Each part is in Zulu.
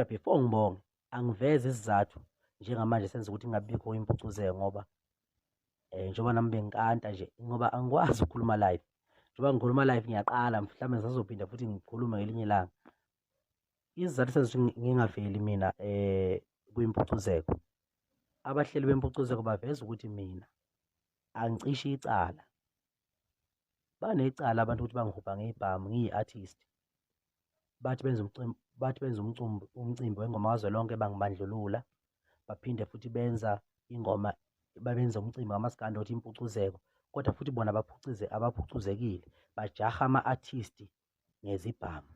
Before ngibonge, angiveze isizathu njengamanje senza ukuthi ngingabikho impucuzeko ngoba njengoba nami bengikanta nje ngoba angikwazi ukukhuluma live. Njengoba ngikhuluma live ngiyaqala mhlawumbe ngisazophinda futhi ngikhulume ngelinye ilanga. Isizathu senza ukuthi ngingaveli mina kwimpucuzeko. Abahleli bempucuzeko baveza ukuthi mina angicishi icala. Banecala abantu ukuthi bangihubha ngebhamu ngiyi-artist. Bathi benza umcimbi, bathi benza umcimbi, umcimbi wengoma kazwelonke bangibandlulula. Baphinde futhi benza ingoma, babenza umcimbi kamaskandi othi impucuzeko, kodwa futhi bona baphucize abaphucuzekile, bajaha ama-artist ngezibhamu.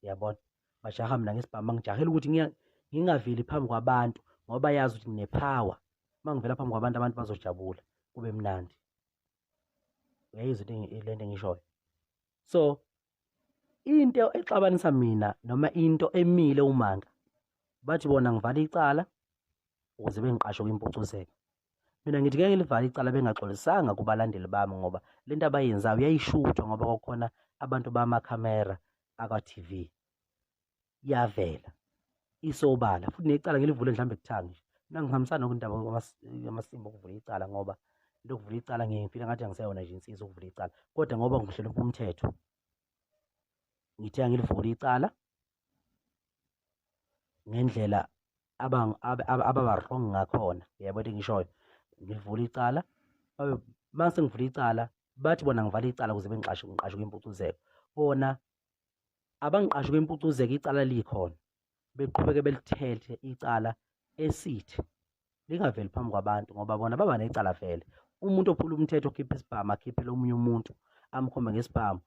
Uyabona, bajaha mina ngesibhamu, bangijahela ukuthi ngingaveli phambi kwabantu ngoba bayazi ukuthi ngine-power. Uma ngivela phambi kwabantu, abantu bazojabula, kube mnandi. Uyayizwa into lento engishoyo? So into exabanisa mina noma into emile umanga, bathi bona ngivala icala ukuze bengiqashe kwimpucuzeko. Mina ngithi ngeke ngilivale icala bengaxolisanga kubalandeli bami, ngoba lento abayenzayo yayishuthwa ngoba kwakukhona abantu bamakhamera akwa-TV, yavela isobala. Futhi necala ngilivule mhlawumbe kuthangi nje. Mina ngihambisana nokundaba yamasimba okuvula icala, ngoba into yokuvula icala ngiye ngifile ngathi angiseyona nje insizwa ukuvula icala, kodwa ngoba ngihlonipha umthetho ngithe angilivule icala ngendlela ababa wrong ngakhona. Uyabo into engishoyo? Ngilivula icala, babe mase ngivula icala bathi bona ngivala icala ukuze bengiqashe, ngiqashe kwimpucuzeko. Bona abangiqashe kwimpucuzeko icala likhona, beqhubeke belithethe icala esithi lingaveli phambi kwabantu, ngoba bona baba necala vele. Umuntu ophula umthetho okhipha isibhamu akhiphele omunye umuntu, amkhombe ngesibhamu,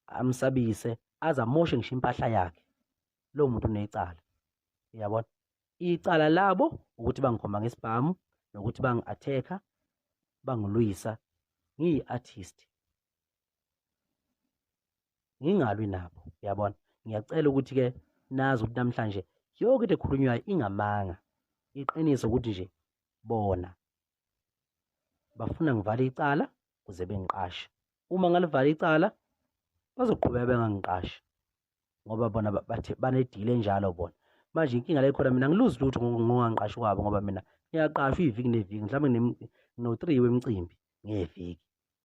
amsabise, aze amoshe ngisho impahla yakhe, lowo muntu unecala. Uyabona, icala labo ukuthi bangikhomba ngesibhamu nokuthi bangi-attack-a, bangilwisa ngiyi-artist, ngingalwi nabo. Uyabona, ngiyacela ukuthi-ke nazi ukuthi namhlanje yonke into ekhulunywayo ingamanga. Iqiniso ukuthi nje bona bafuna ngivale icala ukuze bengiqashe. Uma ngalivala icala bazoqhubeka bengangiqashi, ngoba bona bathe banedile enjalo bona. Manje inkinga la ikhona, mina ngiluzi lutho ngokungangiqashi kwabo, ngoba mina ngiyaqashwa iviki neviki, mhlawumbe ngino-3 wemicimbi ngeviki.